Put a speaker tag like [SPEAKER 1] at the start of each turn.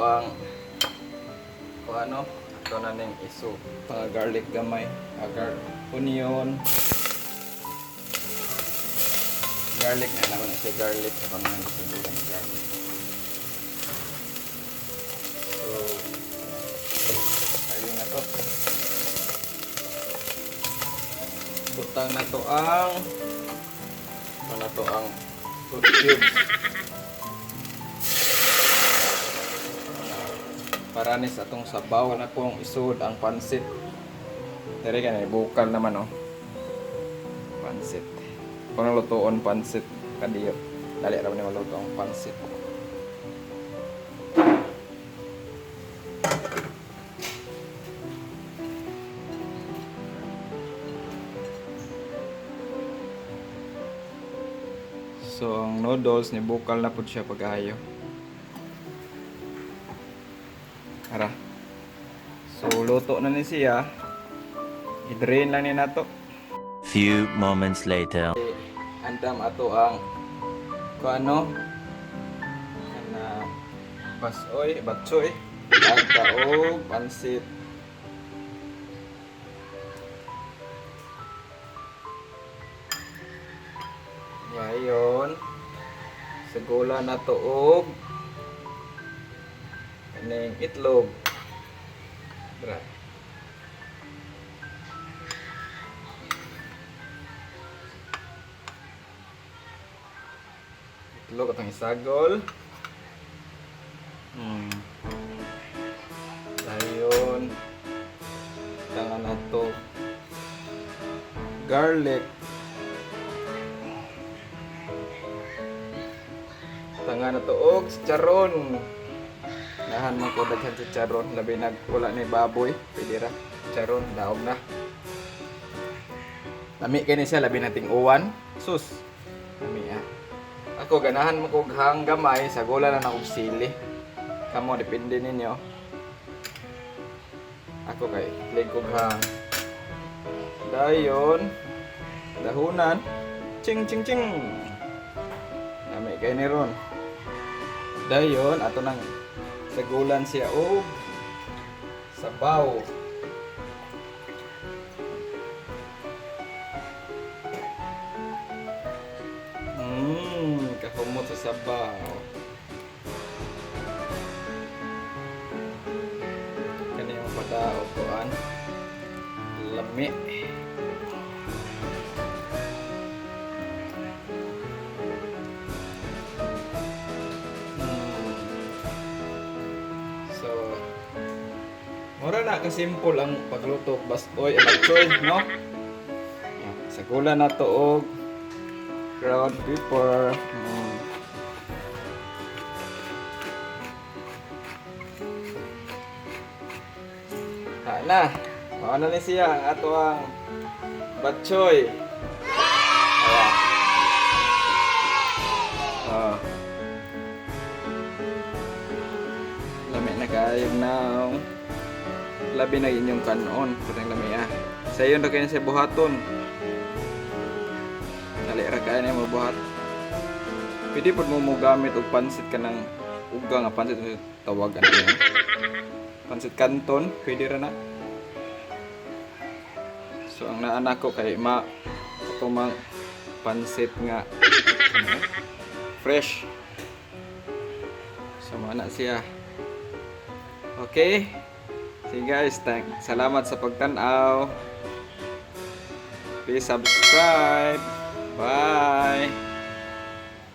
[SPEAKER 1] ang kung ano, ito na ning iso. Mga garlic gamay, agar onion. Garlic na naman na siya, garlic. Ako na lang siguro ng garlic. So, ayun na to. Butang na to ang ito na to ang food cubes. Para ni sa atong sabaw na pong isod ang pansit. Dere ka na, bukal naman oh. Pansit. Kung lutoon pansit kadiyo. Dali ra man ni maluto ang pansit. So ang noodles ni bukal na pud siya pag-ayo. Ara. So luto na ni siya. I-drain lang ni nato.
[SPEAKER 2] Few moments later.
[SPEAKER 1] Andam ato ang kung ano kana basoy, batsoy, ang taog, pansit. Ngayon, sagula na to og kaning itlog. Dra. Itlog atong isagol. Dayon. Tangan na to garlic. Tanga na to og chicharon. Nahan man ko daghan chicharon, labi nag wala ni baboy, pwede ra. Chicharon daog na. Lami kay ni siya, labi nating uwan. Sus. Lami ah. Ako ganahan mo kog hang gamay, sagola na na og sili. Kamo depende ninyo. Ako kay leg kog hang. Dayon. Dahunan. Ching ching ching. Lami kay ni ron. Dayon ato nang sagulan siya og sabaw. Kahumot sa sabaw. Kani yung padaog kuan. Lami. So, mura na kasimple ang pagluto og bastoy, batchoy, no? Yan, sagula na to og ground pepper. Ha na. Mao na ni siya ang ato ang batchoy. Ayan. Oh. Lami na kaayo now. Labi na inyong kanon. Parang lami ah. Sayon ra kayo sa buhaton. Dali ra kayo na mo buhat. Pwede pod mo mo gamit og pansit kanang uga nga pansit tawagan niya. Pansit canton, pwede ra na. So ang naanak ko kay ma ato mang pansit nga ano, fresh. So mao na siya. Okay. Sige guys, thank salamat sa pagtan-aw. Please subscribe. Bye.